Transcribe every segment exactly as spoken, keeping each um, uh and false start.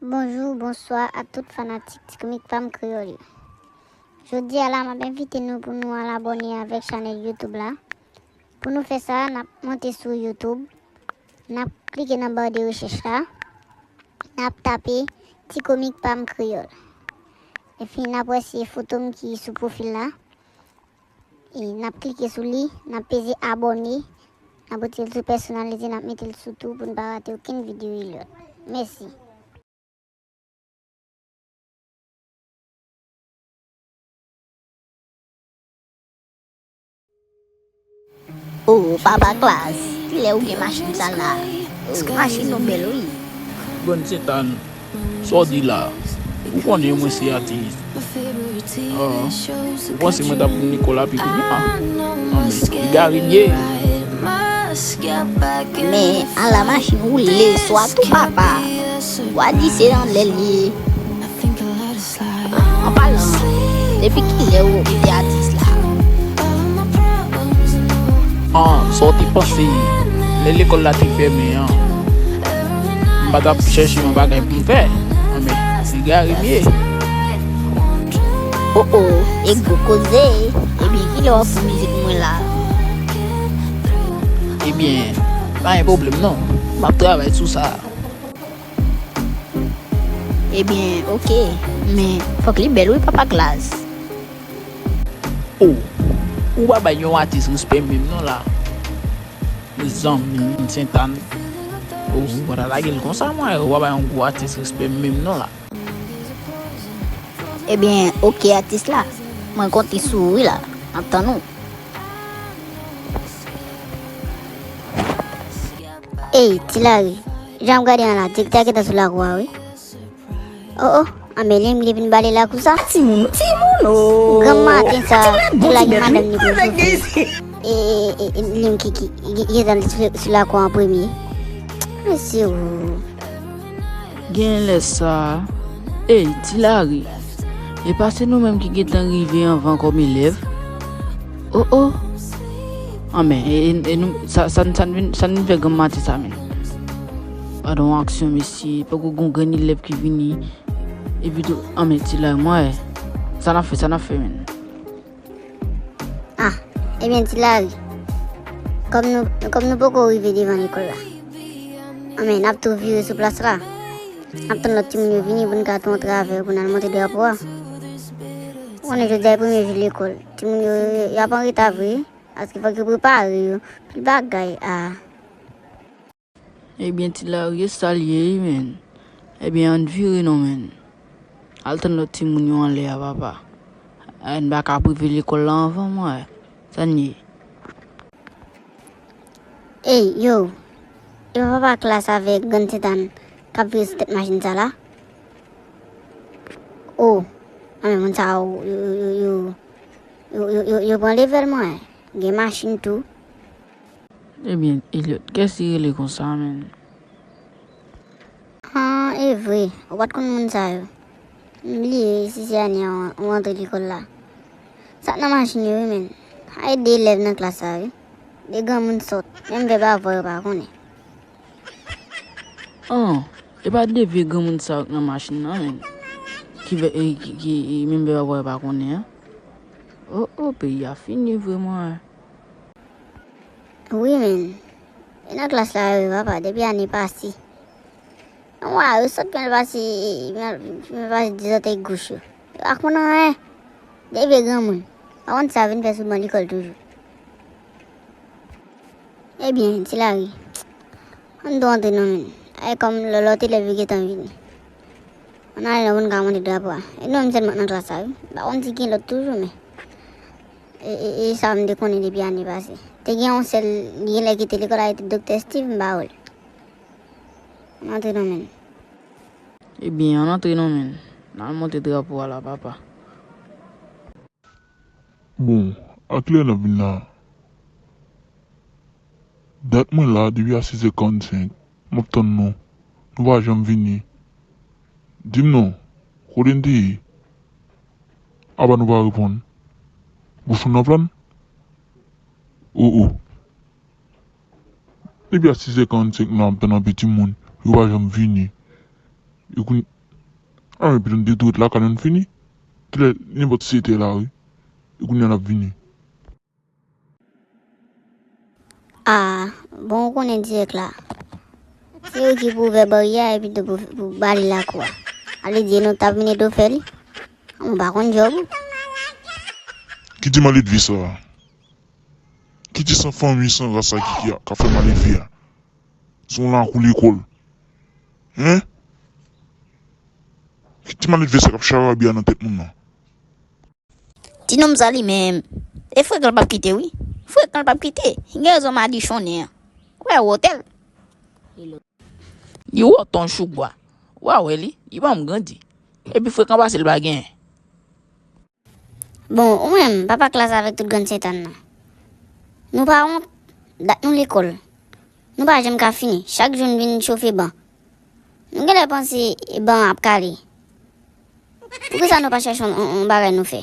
Bonjou, bonswa a tout fanatik Ti Komik Pam Kreyòl yo. Jodi a la, m ap envite nou pou nou al abòne avèk chanèl YouTube la. Pou nou fè sa, n ap monte sou YouTube, n ap klike nan ba de rechèch la, n ap tape Ti Komik Pam Kreyòl. Epi n ap wè se foto m ki sou pwofil la. E n ap klike sou li, n ap peze abòne, n ap retire l sou pèsonalize, n ap mete l sou tou pou n pa rate okenn videyo Elliot. Mèsi. Oh, papa Klass, kilè ou gen machin sa la? Oh, machin ou bèl wi. Grann Sentan, sa w di la? Ou konnen mwen se atis. Ah, ou panse mwen t ap pran lekòl api kounye a? Anben, egare m ye. Men, ala machin woule swa tou papa. W a di se anlè l ye. An palan, depi kilè ou kite atis la? An, sa w te panse lè lekòl la te fèmen an? M pa t ap chèche yon bagay pou m fè. Anben, egare m ye. Oh oh, e gwo koze. Ebyen, kilè w ap fè mizik mwen la? Ebyen, pa gen pwoblèm non. M ap travay sou sa. Ebyen, oke. Men, fòk li bèl wi, papa Klass. Oh, ou pa bay yon atis respè menm non la. Mezanmi, Sentan. Oh, ou pa ta lage l konsa, mwen. Ou pa bay yon gwo atis respè menm non la. Ebyen, oke, atis la. Mwen konte sou ou wi la. M ap tann ou. Ey, Ti Lari, jan m gade an la, direktè a gentan sou lakou a wi. Oh oh, anben li menm li vin bale lakou sa. Timoun, timoun, oh. Granm maten sa, Ti Lari gen madanm li pou l soti. E, e, e, e, li menm ki, ki, ki, ki gentan sou, sou lakou an premye. Mesye, oh. Genlè sa, ey, Ti Lari, e pa se nou menm ki gentan rive anvan kòm elèv? Oh oh! Anben, e, e, e nou, sa, sa, sa n vin, sa n vin fè granm maten sa menm? Gade yon aksyon, mesye, poko gon grenn elèv ki vini, epi tou, anben, Ti Lari, mwen, sa n ap fè, sa n ap fè menm? Ah, ebyen, Ti Lari. Kòm nou, kòm nou poko rive devan lekòl la, anben, n ap tou vire sou plas la. N ap tann lòt timoun yo vini pou n ka tou antre avè yo pou n al monte drapo a. Ou konnen jodi a e premye jou lekòl. Timoun yo, yo, y ap an reta vre, paske fòk yo prepare yo. Pil bagay, ah. Ebyen, Ti Lari, e sa l ye wi, menn. Ebyen, ann vire non, menn. Al tann lòt timoun yo anlè a, papa. Ay, n pa ka ap rive lekòl la anvan mwen. Sa n ye? Ey, yo. E pa papa Klass avèk grann Sentan k ap vire sou tèt machin sa la? Oh, anben moun sa yo, yo, yo pran levèl mwen. Gen machin tou. Ebyen, Elliot, kiyès ki rele konsa, menn? Ah, e vre, ou pa t konn moun sa yo. M bliye si se ane a w antre lekòl la. Sa k nan machin yo, wi, menn. Ay, de elèv nan klas la, wi. De granmoun sòt, menm vèb avwa yo pa konnen. An, e pa de vye granmoun sa yo k nan machin nan, menn. Ki vè, e, ki, ki, e, menm vèb avwa yo pa konnen an. Oh, oh, peyi a fini vre, mwen. Wi, menn. E nan klas la, yo, papa, depi ane pase. Yon mwa, yo sòt pral pase, pral pase dizòtèy gouch yo. Yo pa konn anyen. De vye granmoun. Pa konn sa yo vin fè sou ban lekòl toujou. Ebyen, Ti Lari. Ann tou antre non, menn. Ay, kòm lò, lòt elèv yo gentan vini. Ann ale non pou n ka monte drapo a. E nou menm sèlman nan klas la, wi. M pa konn si gen lòt toujou, men. E, e, e sa m te konnen depi ane pase. Te gen yon sèl, li genlè kite lekòl la, e te Doktè Steve, m pa wè l. Ann antre non, menn. Ebyen, ann antre non, menn. N al monte drapo a la, papa. Bon, a kilè n ap vin la? Dat mwen la depi a sis è karannsenk. M ap tann nou. Nou pa janm vini. Di m non, kote n te ye? Apa nou pa reponn? Bouch nou nan flann? Oh, oh. Depi a sis è karannsenk la, m ap tann anpil timoun, yo pa janm vini. E kounye, A, epi nou te tou ret lakay nou fini. Kilè? Nenpòt sèt è la, wi. E kounye a n ap vini. A, bon, ou konnen dirèk la. Se yo ki pou ouvè baryè a epi tou pou, pou bale lakou a. Ale di e nou t ap vin ede w fè li. Mwen pa konn djòb ou. Ki ti maledve sa a? Ki ti san fanmi, san ras sa ki, ki, k ap fè maledve a? Sou lakou lekòl. Hen? Ki ti maledve sa k ap charabya nan tèt moun nan? Ti nonm sa li menm, e frekan l p ap kite wi. Frekan l p ap kite. Gen rezon madichonnen an. Ou wè wotè l. Li wòt on chouk bwa. Ou a wè li, li pa janm grandi. Epi frekan pase l pa genyen. Bon, ou menm, papa klas avèk tout grann sentan nan. Nou pa wont, dat nou lekòl. Nou pa janm ka fini. Chak jou n vin chofe ban. Nou genlè panse ban an ap kale. Poukisa nou pa chèche yon, yon, yon bagay nou fè?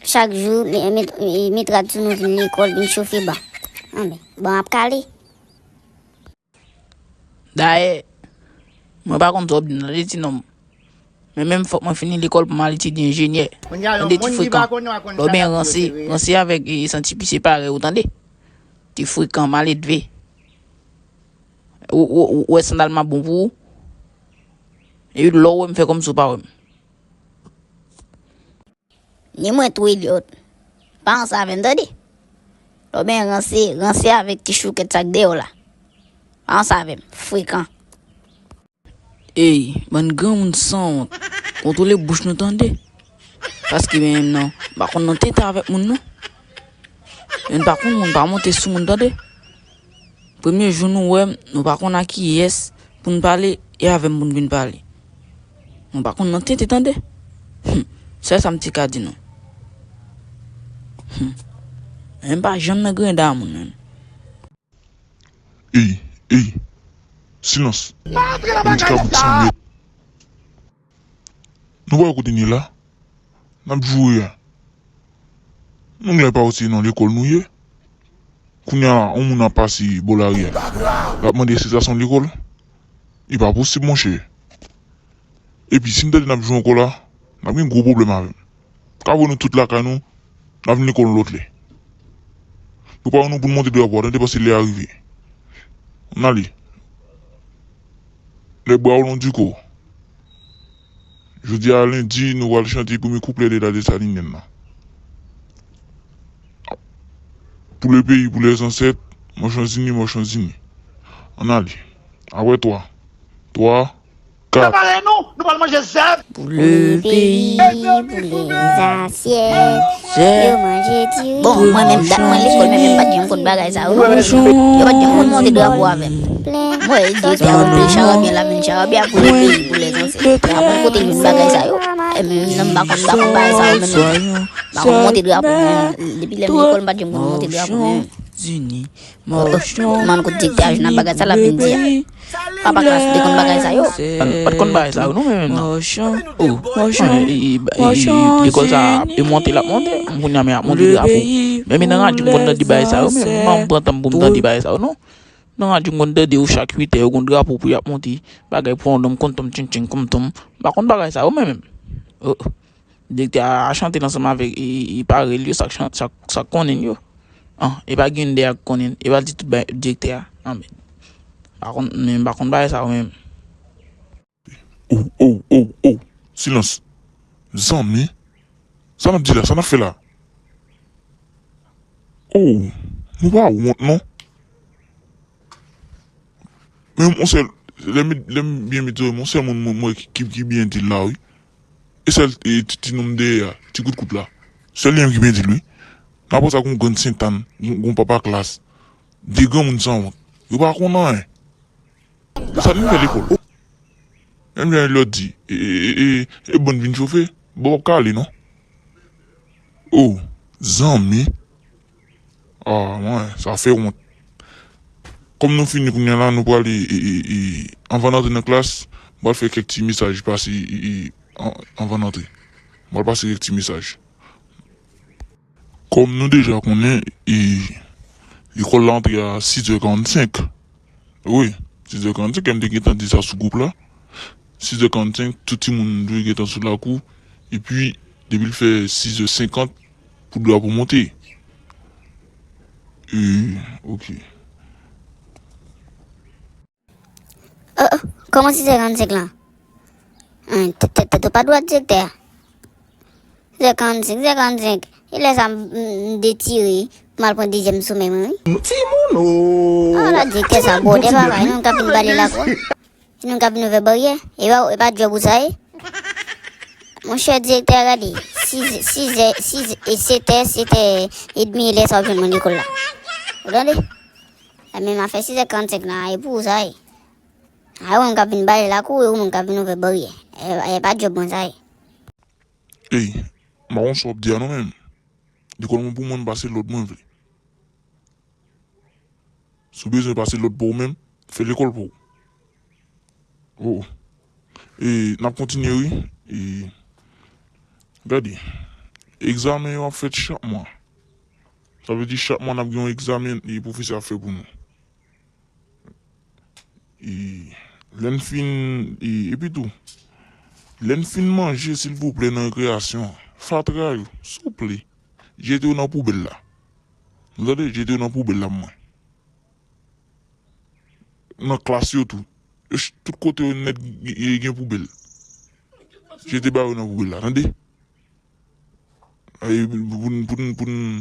Chak jou, me- met- met rad sou nou vin lekòl, vin chofe ban. Anben, ban an ap kale. Dayè, mwen pa konn sa w ap di m nan, tande ti nonm. Men menm fòk mwen fini lekòl pou m al etidye enjenyè. Tande ti frekan. Lè w byen ranse, ranse avèk e, santi pi se parèy ou tande. Ti frekan, maledve. Ou, ou, ou wè sandal m ap bon pou ou? Epi lè w wè m fè kòmsi w pa wè m. Ni mwen tou, Eliot. Pa ranse avè m, tande. Lè w byen ranse, ranse avèk ti choukèt sa k dèyè w la. Pa ranse avè m, frekan. Ey, bann granmoun sanwont, kontwole bouch nou, tande. Paske menm non, m pa konn nan tete avèk moun non. Moun pa konn, moun pa monte sou moun, tande. Premye jou nou wè m, nou pa konn a kiyès pou n pale, e avè m pou n vin pale. Nou pa konn nan tete, tande. Hum, sèl sa m te ka di nou. Hum. Men m pa janm nan grenda a moun menm. Ey, ey, silans. Moun ti kabouk sanvyèt. Nou pa wè kote n ye la? N ap joure a. Nou genlè pa wè se nan lekòl nou ye. Kounye a, yon moun ap pase bò lari a. L ap mande èske sa se yon lekòl? E pa posib, monchè. Epi, si n tande n ap joure ankò la, n ap gen gwo pwoblèm avè m. Ka voye nou tout lakay nou, n a vin lekòl yon lòt lè. Prepare nou pou n monte drapo a, tande, paske lè a rive. Ann ale. Les bras au long du cou. Jodi a lendi, nou pral chante premye kouplè de La Dessalinienne nan. Pour le pays, pour les ancêtres, mò Chanzini, mò Chanzini. Ann ale. Apre twa. Twa. Kat. Prepare nou, nou pral manje zèb. Pou le peyi, pou lèzasyèt, yo manje diri. Bon, mwen menm, dat mwen lekòl, men menm pa t janm konn bagay sa yo. Yo pa t janm konn monte drapo avè m. Mwen, direktè a monte charabya, l ap vin charabya pou le peyi, pou lèzansèt. Mwen pa konn kote l jwenn bagay sa yo. E menm non, m pa konn, m pa konn bagay sa yo menm. M pa konn monte drapo menm. Depi lè m lekòl, m pa t janm konn monte drapo menm. Mwen kot direktè a jwenn bagay sa l ap vin di a. Papa klas ou te konn bagay sa yo. Pa t, pa t konn bagay sa yo non, men menm non. Oh, lekòl sa ap monte, l ap monte. Kounye a men ap monte drapo. Men, men nan radyo m konn tande bagay sa yo, men m pa pran tan m pou m tande bagay sa yo non. Nan radyo m konn tande yo chak uit è, yo gon drapo pou y ap monte. Bagay pou yon nonm konn tonm tching tching konm tonm. M pa konn bagay sa yo, men menm. Oh. Direktè a chante l ansanm avèk e, e, e parèy li yo, sa k chan-, sa k, sa k konnen l yo. An, e pa gen de a k konnen l, e pa l di tout bay direktè a. An, men, pa konn, men m pa konn bagay sa yo menm. Oh, oh, oh, oh, silans. Zanmi, sa n ap di la, sa n ap fè la? Oh, nou pa wont non. Men yon sèl, lè m, lè m byen mezire, yon sèl moun mwen, mwen ki, ki, ki byen di l la, wi. E sèl, e, ti, ti nonm dèyè a, ti kout kout la. Sèl li menm ki byen di l, wi. Nan apre sa, gon grann sentann, gon, gon papa klas. De granmoun sanwont. Yo pa konn anyen. Sa nou fè lekòl. Menm jan lòt di, e, e, e, e, e bann vin chofe, bon, w ap ka ale, non? Oh, zanmi. Ah, mwen, sa fè wont. Kòm nou fini kounye a la, nou prale, e, e, e, anvan n antre nan klas, m pral fè kèk ti mesaj pase, e, e, an-, anvan n antre. M pral pase kèk ti mesaj. Kòm nou deja konnen, e, lekòl la antre a sis è karannsenk. Wi, sis è karannsenk, m te gentan di sa sou gwoup la. sizè karannsenk, tout timoun dwe gentan sou lakou. Epi, depi l fè sizè senkant, pou drapo monte. E, ok. Oh, oh, kòman sizè karannsenk lan? Tèt ou pa dwat, direktè a? Sizè karannsenk, sizè karannsenk. E lè sa m detire pou m al pran dezyèm somèy mwen, wi. Timoun o! Ala direktè sa bwòdè papa, e nou k ap vin bale lakou a. E nou k ap vin ouvè baryè. E pa, e pa djòb ou sa ye? Monchè direktè a gade, sizè, sizè, sizè, e setè, setè edmi e lè sa w ap jwenn mwen lekòl la. Ou tande? Ebyen afè sizè karannsenk lan a e pou ou sa ye. A ou menm k ap vin bale lakou, e ou menm k ap vin ouvè baryè. E pa djòb mwen sa ye. Ey, m pa konn sa w ap di a non menm. Lekòl mwen pou mwen, m pase lòd mwen vle. Si w bezwen pase lòd pou ou menm, fè lekòl pou ou. Oh. E n ap kontinye wi. E gade, egzamen yo ap fèt chak mwa. Sa vle di chak mwa n ap gen yon egzamen e pwofesè ap fè pou nou. E lè n fin, e epi tou, lè n fin manje silvouplè nan rekreyasyon an, fatra yo, souple, jete yo nan poubèl la. Nou tande, jete yo nan poubèl la mwen. Nan klas yo tou. Tout kote yo nèt gen poubèl. Jete ba yo nan poubèl la, tande? Pou n, pou n, pou n,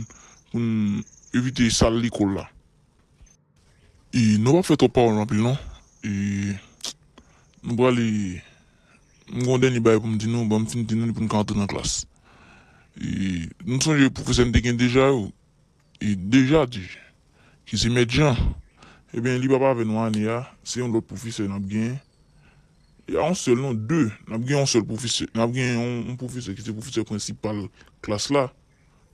pou n evite sal lekòl la. E nou pa fè twòp pawòl anpil non. E nou prale, m gen yon dènye bagay pou m di nou, ban m fin di nou li pou n ka antre nan klas. E nou sonje pwofesè n te gen deja yo, e deja di, ki se mèt Jan. Ebyen li p ap avè nou ane a, se yon lòt pwofesè n ap genyen. E a yon sèl non, de, n ap gen yon sèl pwofesè, n ap gen yon, yon pwofesè ki se pwofesè prensipal klas la,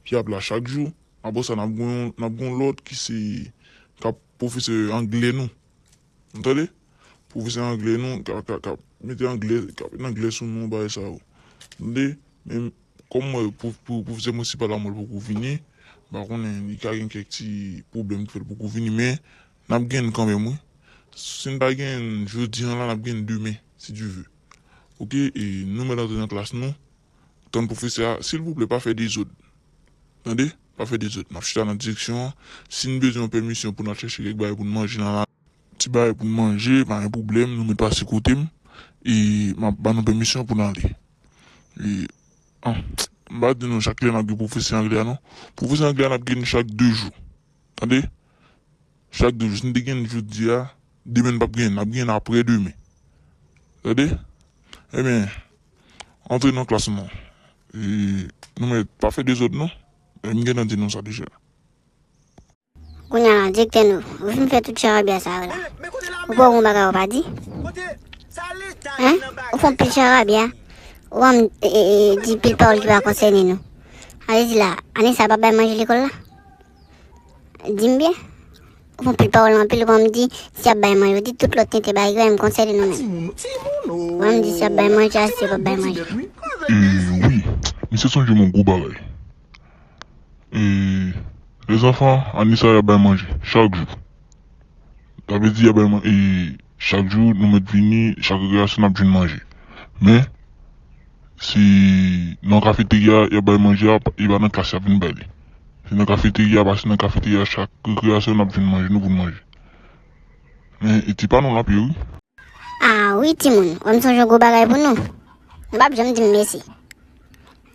ki ap la chak jou. Apre sa n ap gen yon, n ap gen yon lòt ki se, k ap pwofesè anglè nou. Ou tande? Pwofesè anglè nou, k ap, k ap, k ap mete anglè, k ap mete anglè sou nou, bagay sa yo. Tande? Men kòm m wè pwofesè prensipal la mwen l poko vini, m pa konnen, li ka gen kèk ti pwoblèm ki fè l poko vini, men n ap gen l kanmenm wi. Si n pa gen l jodi a la, n ap gen l demen, si Dye ve. Oke, e nou mèt antre nan klas nou. Tann pwofesè a, silvouplè pa fè dezòd. Tande? Pa fè dezòd. N ap chita nan direksyon an. Si n bezwen yon pèmisyon pou n al chèche kèk bagay pou n manje nan la, ti bagay pou n manje, pa gen pwoblèm, nou mèt pase kote m. E m ap ba nou pèmisyon pou n ale. E, an, m pa di nou chak lè n ap gen pwofesè anglè a non. Pwofesè anglè a n ap gen li chak de jou. Tande? Chak de jou. Si n te gen l jodi a, demen n p ap gen l, n ap gen l aprè demen. Tande? Ebyen, antre nan klas nou. E nou mèt pa fè dezòd non. E m gentan di nou sa deja. Kounye a la, direktè nou, ou fin fè tout charabya sa yo la. Ou pa wè yon bagay ou pa di? Hein? Ou fè yon pil charabya. Ou pa di pil pawòl ki pa konsène nou. Ale di la, ane sa a p ap bay manje lekòl la? Di m byen. Ou fè anpil pawòl anpil, ou pa di si y ap bay manje, ou di tout lòt tenten bagay ki pa menm konsène nou menm. Ou pa di si y ap bay manje a, si y ap bay manje. E wi, misye sonje m yon gwo bagay. E lèzanfan, ane sa a y ap bay manje, chak jou. Sa vle di y ap bay manje, e chak jou nou mèt vini, chak rekreyasyon n ap jwenn manje. Men, se nan kafeterya y ap bay manje a, e pa nan klas y ap vin bay li. Se nan kafeterya, pase nan kafeterya chak rekreyasyon n ap jwenn manje nou pou n manje. Men, e ti pa nou l ap ye wi. A wi, timoun, wè m sonje yon gwo bagay pou nou. Nou p ap janm di m mèsi.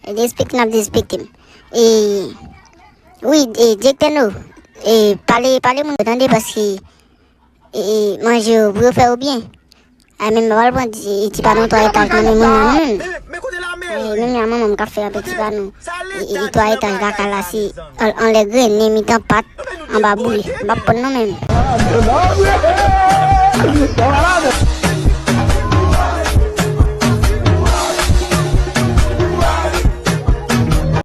Derespekte n ap derespekte m. E, wi, e, direktè nou, e, pale, pale moun yo tande paske, e, e, manje yo pou yo fè yo byen. A menm m pral pran ti, ti panon twa etaj nan men moun nan menm. E menm jan manman m k ap fè anpil ti panon, e, e twa etaj lakay la se anlè grennen, mitan pat, anba boule. M p ap pran non menm.